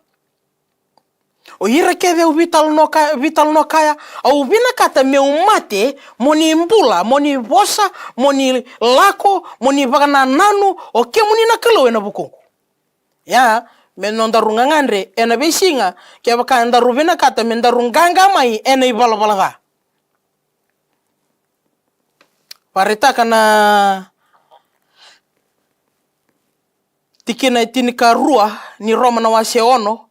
O ira kece au veitalanoa ka-, veitalanoa kaya, au vinakata meu mate mo ni bula, mo ni vosa, mo ni lako, mo ni vakanananu o kemuni na Kalou ena vukuqu. Ia, me nodaru gagadre ena veisiga, kevaka edaru vinakata me daru qaqa mai ena ivalavala ca. Vakaraitaka na tikina e tinikarua ni Roma na wase ono: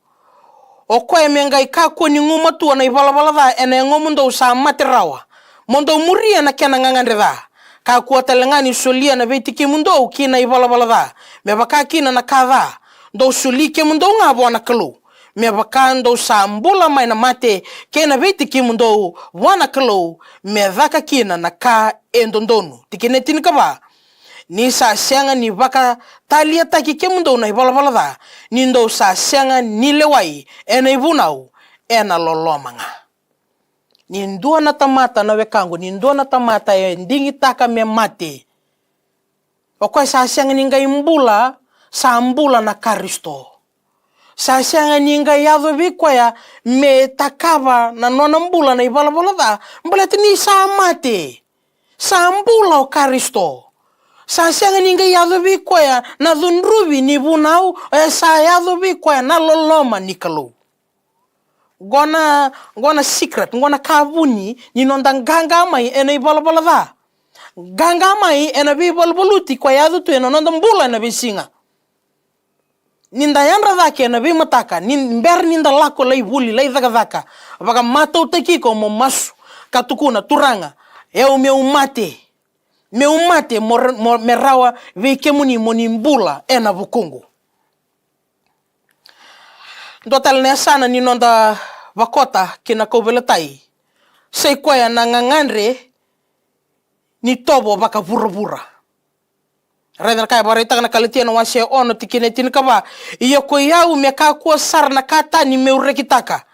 O koya me qai kakua ni gumatua na ivalavala ca ena yagomudou sa mate rawa, mo dou muria na kena gagadre ca. Kakua tale ga ni solia na veitikimudou ki na ivalavala ca, me vaka kina na ka ca, dou soli kemudou ga vua na Kalou, me vaka dou sa bula mai na mate, kei na veitikimudou vua na Kalou, me caka kina na ka e dodonu. Tikina e tinikava. Ni sa sega ni vakataliataki kemudou na ivalavala ca, ni dou sa sega ni lewai ena ivunau, ena loloma ga. Ni dua na tamata, na wekaqu, ni dua na tamata e digitaka me mate, o koya sa sega ni qai bula, sa bula na Karisito. Sa sega ni qai yaco vei koya me takava na nona bula na ivalavala ca, baleta ni sa mate. Sa bula o Karisito. Sa sega ni qai yaco vei koya na cudruvi ni vunau, e sa yaco vei koya na loloma ni Kalou. Qo na, qo na secret, qo na ka vuni ni noda qaqa mai ena ivalavala ca. Qaqa mai ena veivaluvaluti koya e yaco tu ena noda bula ena veisiga. Ni da yadra cake ena veimataka, ni bera ni da lako lai vuli, lai cakacaka, vakamatautaki iko mo masu ka tukuna, Turaga, e au meu mate. Meu mate mo, mo, me rawa vei kemuni mo ni bula ena vukuqu. Dua tale na yasana ni noda vakota ki na kauveilatai, sa i koya na gagadre ni tovo vakavuravura. Raica na ka e vakaraitaka na Kalatia na wase e ono, tikina e tinikava. Ia ko i au me kakua sara na ka tani meu rekitaka,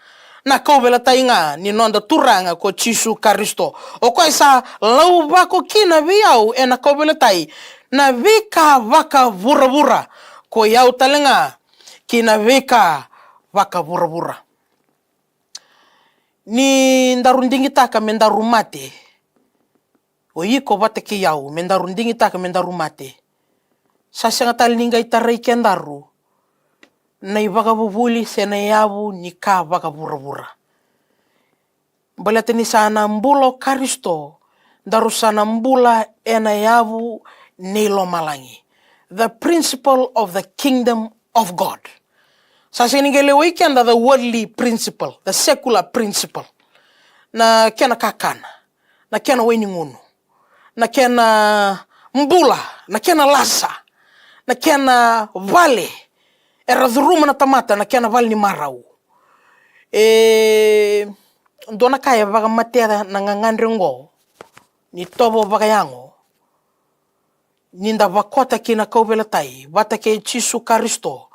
na kauveilatai ga ni noda Turaga ko Jisu Karisito, o koya sa lauvako kina vei au ena kauveilatai na veika vakavuravura, ko i au tale ga ki na veika vakavuravura. Ni daru digitaka me daru mate, o iko vata kei au, me daru digitaka me daru mate, sa sega tale ni qai tarai kedaru na ivakavuvuli se na yavu ni ka vakavuravura. Baleta ni sa na bula o Karisito, daru sa na bula ena yavu ni lomalagi. The principle of the kingdom of God. Sa sega ni qai lewai keda the worldly principle, the secular principle. Na kena kakana, na kena wai ni gunu, na kena bula, na kena lasa, na kena vale era curuma na tamata, na kena vale ni marau. E dua na ka e vakamatea na gagadre oqo ni tovo vakayago, ni da vakota ki na kauveilatai vata kei Jisu Karisito,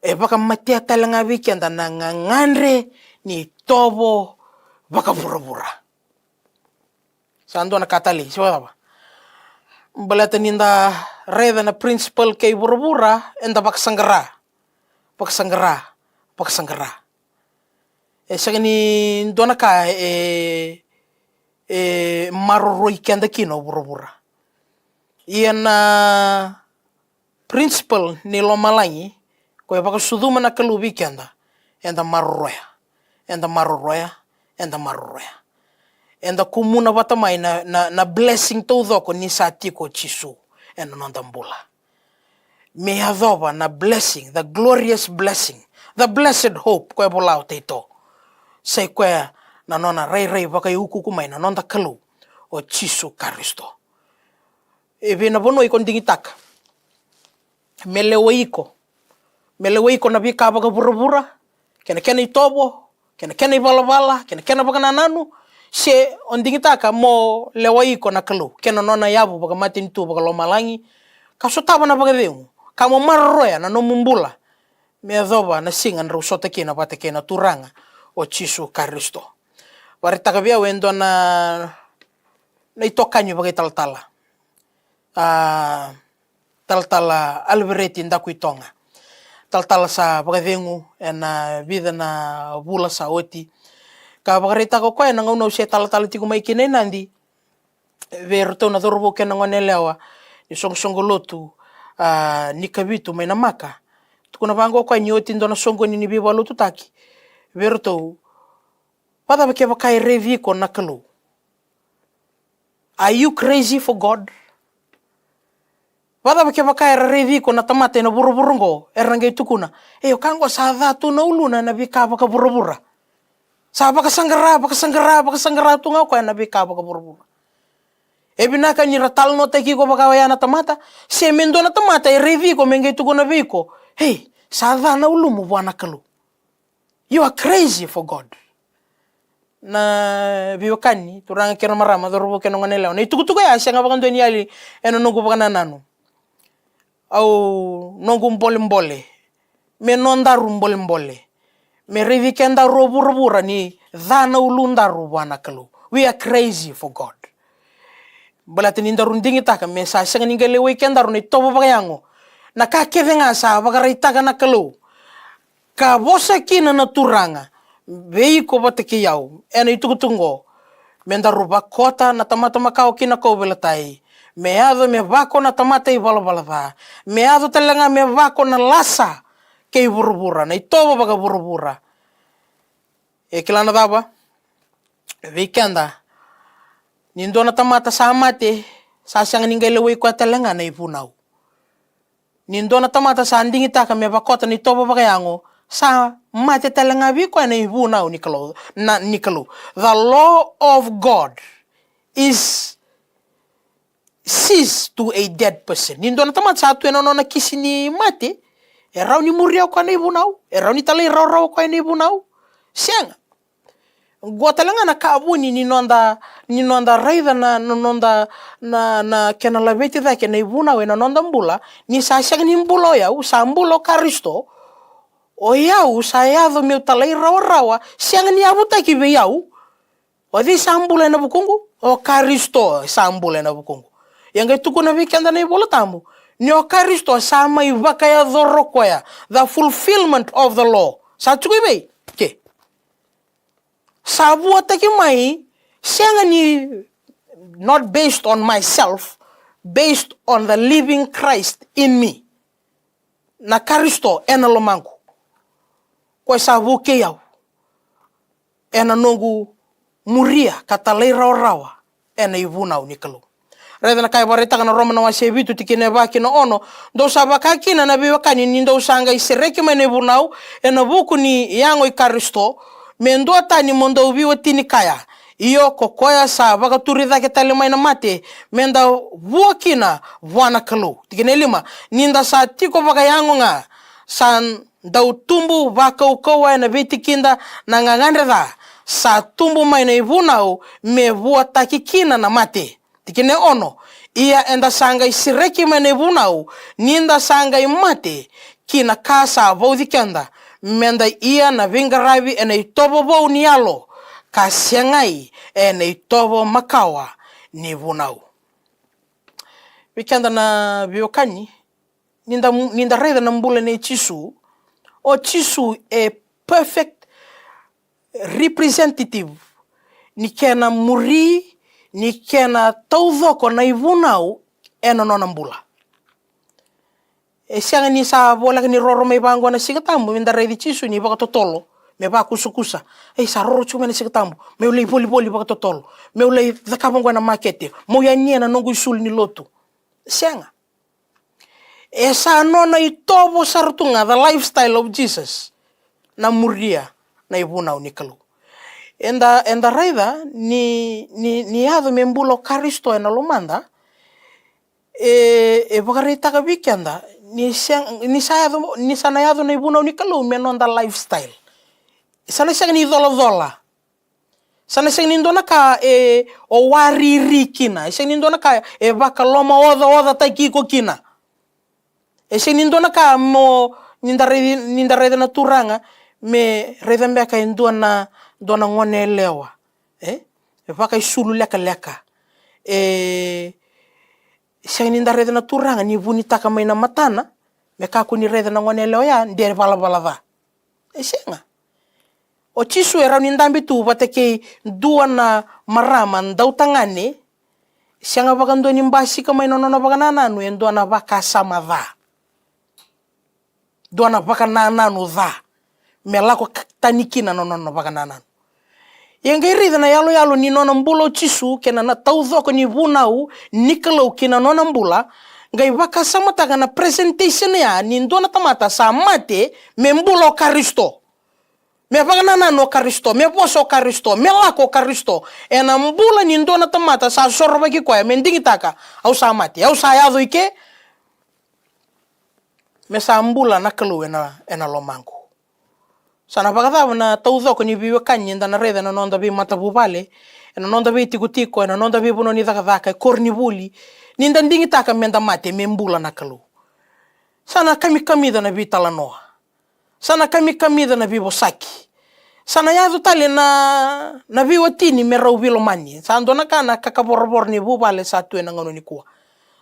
e vakamatea tale ga vei keda na gagadre ni tovo vakavuravura. Sa dua na ka tale, se vakacava? Baleta ni da raica na principle kei vuravura, eda vakasaqara, vakasaqara, vakasaqara. E sega ni dua na ka e, e maroroi keda kina o vuravura. Ia na principle ni lomalagi, ko e vakasucuma na Kalou vei keda, eda maroroya, eda maroroya, eda maroroya. Eda kumuna vata mai na, na, na blessing taucoko ni sa tiko o Jisu ena noda bula. Me yacova na blessing, the glorious blessing, the blessed hope, ko e vola o Taito. Sa i koya na nona rairai vakaiukuuku mai na noda Kalou o Jisu Karisito. E vei na vanua iko digitaka me lewai iko, me lewai iko na veika vakavuravura, kei na kena itovo, kei na kena ivalavala, kei na kena vakanananu, se o digitaka mo lewai iko na Kalou kei na nona yavu vakamatanitu vakalomalagi, ka sotava na vakacegu, ka mo maroroya na nomu bula, me yacova na siga drau sota kina vata kei na Turaga o Jisu Karisito. Vakaraitaka vei au e dua na, na itokani vakaitalatala, a, talatala Alivereti Dakuitoga. Talatala sa vakacegu ena vica na vula sa oti, ka vakaraitaka o koya na gauna au se talatala tiko mai kina i Nadi, vei iratou na cauravou kei na goneyalewa ni soqosoqo lotu, a, ni Kavitu mai Namaka. Tukuna vaqo o koya ni oti dua na soqoni ni veivakalotutaki vei iratou: Vakacava kevaka e raici iko na Kalou? Are you crazy for God? Vakacava kevaka era raici iko na tamata ena vuravura oqo, era qai tukuna, "E, o ka oqo sa ca tu na uluna ena veika vakavuravura. Sa vakasaqara, vakasaqara, vakasaqara tu ga o koya ena veika vakavuravura." E vinaka ni ra talanoataki iko vaka oya na tamata, se me dua na tamata e raici iko me qai tukuna vei iko, "Ei, Sa ca na ulumu vua na Kalou. You are crazy for God. Na veiwekani, turaga kei na marama, cauravou kei na goneyalewa, na itukutuku ya sega vakadua ni yali ena noqu vakanananu. Au noqu bolebole me nodaru bolebole, me raici kedaru o vuravura ni ca na uludaru vua na Kalou. We are crazy for God. Baleta ni daru digitaka me sa sega ni qai lewai kedaru na itovo vakayago, na ka kece ga sa vakaraitaka na Kalou ka vosa kina na Turaga vei iko vata kei au ena itukutuku oqo, me daru vakota na tamata makawa ki na kauveilatai, me yaco me vako na tamata ivalavala ca, me yaco tale ga me vako na lasa kei vuravura, na itovo vakavuravura. E kila na cava? Vei keda, ni dua na tamata sa mate, sa sega ni qai lewai koya tale ga na ivunau. Ni dua na tamata sa digitaka me vakota na itovo vakayago, sa mate tale ga vei koya na ivunau ni Kalou, na, ni Kalou. The law of God is cease to a dead person. Ni dua na tamata sa tu ena nona kisi ni mate, e rawa ni muria o koya na ivunau? E rawa ni talairawarawa o koya na ivunau? Sega. Oqo tale ga na ka vuni ni noda, ni noda raica na, na noda, na, na kena laveti cake na ivunau ena noda bula. Ni sa sega ni bula o yau, sa bula o Karisito. O yau sa yaco meu talairawarawa, sega ni yavutaki vei au. O cei sa bula ena vukuqu? O Karisito sa bula ena vukuqu. Ia qai tukuna vei keda na iVola Tabu ni o Karisito sa mai vakayacora o koya, the fulfillment of the law. Sa tiko i vei? Ke sa vuataki mai, sega ni, not based on myself, based on the living Christ in me. Na Karisito ena lomaqu, koya sa vukei au ena noqu muria ka talairawarawa ena ivunau ni Kalou. Raica na ka e vakaraitaka na Roma na wase e vitu, tikina e va ki na ono: Dou sa vaka kina na veiwekani, ni dou sa qai sereki mai na ivunau ena vuku ni yago i Karisito, me duatani mo dou veiwatini kaya. Io, ko koya sa vakaturi cake tale mai na mate, me da vua kina vua na Kalou. Tikina e lima: Ni da sa tiko vakayago ga, sa dau tubu vakaukauwa ena veitikida na gagadre ca, sa tubu mai na ivunau me vuataki kina na mate. Tikina e ono: Ia eda sa qai sereki mai na ivunau, ni da sa qai mate ki na ka sa vauci keda, me da ia na veiqaravi ena itovo vou ni yalo, ka segai ena itovo makawa ni vunau. Vei keda na veiwekani, ni da, ni da raica na bula nei Jisu, o Jisu e perfect representative ni kena muri, ni kena taucoko na ivunau ena nona bula. E sega ni sa voleka ni roro mai vaqo na Siga Tabu me da raici Jisu ni vakatotolo, me vakusakusa. Ei, sa roro tiko mai na Siga Tabu, meu lai volivoli vakatotolo, meu lai cakava oqo ena makete, meu yania na noqu isulu ni lotu. Sega. E sa nona itovo sara tu ga, the lifestyle of Jesus, na muria na ivunau ni Kalou. Eda, eda raica ni, ni, ni yaco me bula o Karisito ena lomada, e, e vakaraitaka vei keda ni se, ni sa yaco, ni sa na yaco na ivunau ni Kalou me noda lifestyle. Sa na sega ni colacola. Sa na sega ni dua na ka e o wariri kina. E sega ni dua na ka e vakalomaocaocataki iko kina. E sega ni dua na ka mo, ni da raici, ni da raica na Turaga, me raica beka e dua na, dua na gone yalewa, e, e vakaisulu lekaleka. E sega ni da raica na Turaga ni vunitaka mai na matana me kakua ni raica na gone yalewa ya de valavala ca. E sega. O Jisu e rawa ni dabe tu vata kei dua na marama dautagane, sega vakadua ni basika mai na nona vakanananu e dua na vakasama ca, dua na vakanananu ca, me lako k-, tani kina na nona vakanananu. Ia qai raica na yaloyalo ni nona bula o Jisu kei na, na taucoko ni vunau ni Kalou ki na nona bula, qai vakasamataka na presentation ya ni dua na tamata sa mate me bula o Karisito, me vakanananu o Karisito, me vosa o Karisito, me lako o Karisito ena bula ni dua na tamata sa sorovaki koya, me digitaka, au sa mate, au sa yaco i ke. me sa bula na Kalou ena, ena lomaqu. Sa na vakacava na taucoko ni veiwekani eda na raica ena noda veimatavuvale, ena noda veitikotiko, ena noda veivanua ni cakacaka, e koronivuli, ni da digitaka me da mate me bula na Kalou? Sa na kamikamica na veitalanoa. Sa na kamikamica na veivosaki. Sa na yaco tale na, na veiwatini me rau veilomani. Sa dua na ka na kakavoravora ni vuvale sa tu ena gauna nikua.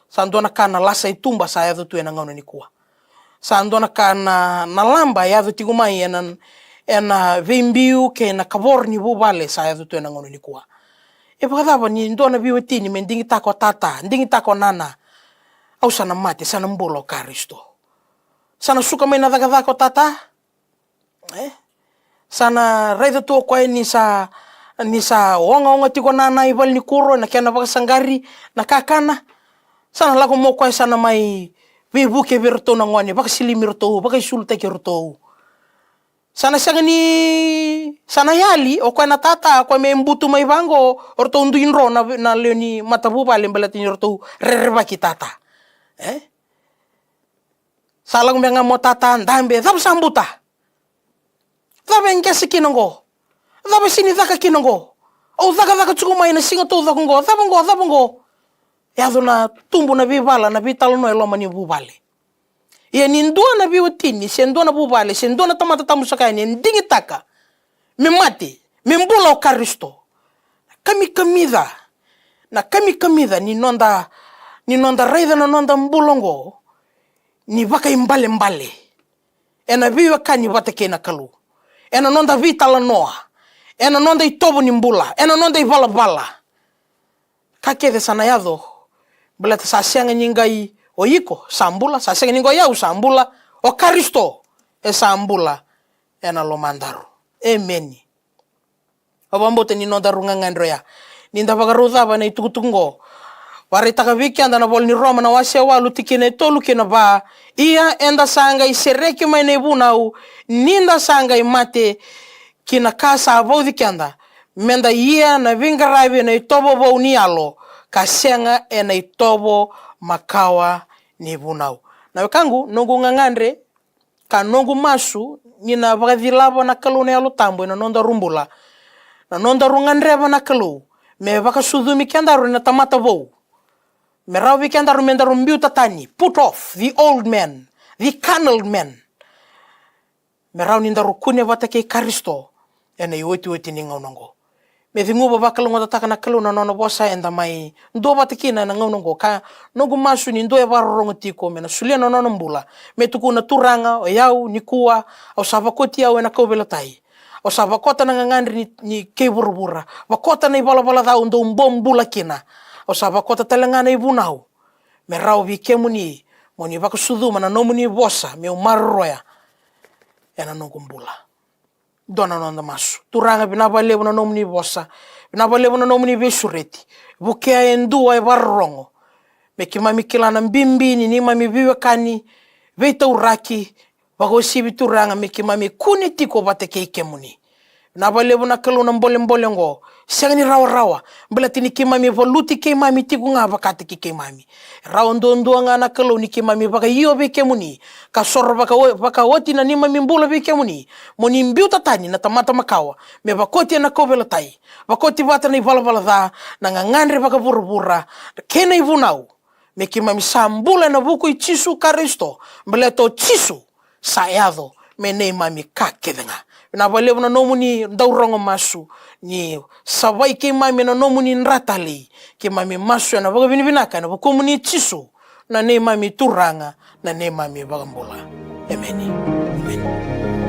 Sa dua na ka na lasa i tuba sa yaco tu ena gauna nikua. Sa dua na ka na, na laba e yaco tiko mai ena, ena veibiu kei na kavoro ni vuvale sa yaco tu ena gauna nikua. E vakacava ni dua na veiwatini me digitaka o tata, digitaka o nana? Au sa na mate, sa na bula o Karisito. Sa na suka mai na cakacaka o tata. E? Sa na raica tu o koya ni sa, ni sa ogaoga tiko o nana i valenikuro, na kena vakasaqari na kakana. Sa na lako mai o koya sa na mai veivuke vei iratou na gone, vakasilimi iratou, vakaisulutaki iratou. Sa na sega ni, sa na yali o koya na tata, o koya me butu mai vaqo, o ratou dui dro na, na lewe ni matavuvale baleta ni ratou rerevaki tata. E? Sa lako mai ga mo tata, dabe, cava sa buta? Cava e qese kina qo? Cava e sini caka kina qo? Au cakacaka tiko mai na siga taucoko qo, cava qo, cava qo? Yaco na tubu na veivala, na veitalanoa e loma ni vuvale. Ia ni dua na veiwatini, se dua na vuvale, se dua na tamata tabu saka yani e digitaka me mate, me bula o Karisito, na kamikamica, na kamikamica ni noda, ni noda raica na noda bula oqo ni vakaibalebale ena veiwekani vata kei na Kalou, ena noda veitalanoa, ena noda itovo ni bula, ena noda ivalavala. Ka kece sa na yaco, baleta sa sega ni qai o iko sa bula, sa sega ni qai o yau sa bula, o Karisito e sa bula ena lomadaru. Emeni. Au vakabauta ni nodaru gagadre oya ni da vakarau cava na itukutuku qo. Vakaraitaka vei keda na vola ni Roma na wase walu tikina e tolu kina va: Ia eda sa qai sereki mai na ivunau ni da sa qai mate ki na ka sa vauci keda, me da ia na veiqaravi ena itovo vou ni yalo, ka sega ena itovo makawa ni vunau. Na wekaqu, noqu gagadre ka noqu masu ni na vakacilava na Kalou na Yalo Tabu ena nodaru bula, na nodaru gadreva na Kalou me vakasucumi kedaru ena tamata vou, me rawa vei kedaru me daru biuta tani, put off the old man, the carnal man, me rawa ni daru kune vata kei Karisito ena iotioti ni gauna oqo. Me ceguva vakalougatataka na Kalou na nona vosa eda mai duavata kina ena gauna oqo. Ka noqu masu ni dua e vakarorogo tiko me na solia na nona bula me tukuna: Turaga, o yau nikua au sa vakoti au ena kauveilatai. Au sa vakota na gagadre ni, ni kei vuravura, vakota na ivalavala ca au dau bobula kina. Au sa vakota tale ga na ivunau me rawa vei kemuni mo ni vakasucuma na nomuni vosa meu maroroya ena noqu bula. Dua na noda masu. Turaga, vinaka vakalevu na nomuni vosa, vinaka vakalevu na nomuni veisureti. Vukea e dua e vakarorogo me keimami kila na bibi ni neimami veiwekani, veitauraki, vakauasivi Turaga me keimami kune tiko vata kei kemuni. Vinaka vakalevu na Kalou na bolebole oqo. Sega ni rawarawa, baleta ni keimami valuti keimami tiko ga vakataki keimami. E rawa duadua ga na Kalou ni keimami vakaio vei kemuni ka soro vaka, vakaoti na neimami bula vei kemuni, mo ni biuta tani na tamata makawa me vakoti ena kauveilatai, vakoti vata na ivalavala ca, na gagadre vakavuravura kei na ivunau, me keimami sa bula ena vuku i Jisu Karisito, baleta o Jisu sa yaco me neimami ka kece ga. Vinaka vakalevu na nomuni dau rogo masu, ni savai keimami ena nomuni dra talei. Keimami masu ena vakavinavinaka ena vukumuni Jisu, na neimami Turaga, na neimami Vakabula. Emeni. Emeni.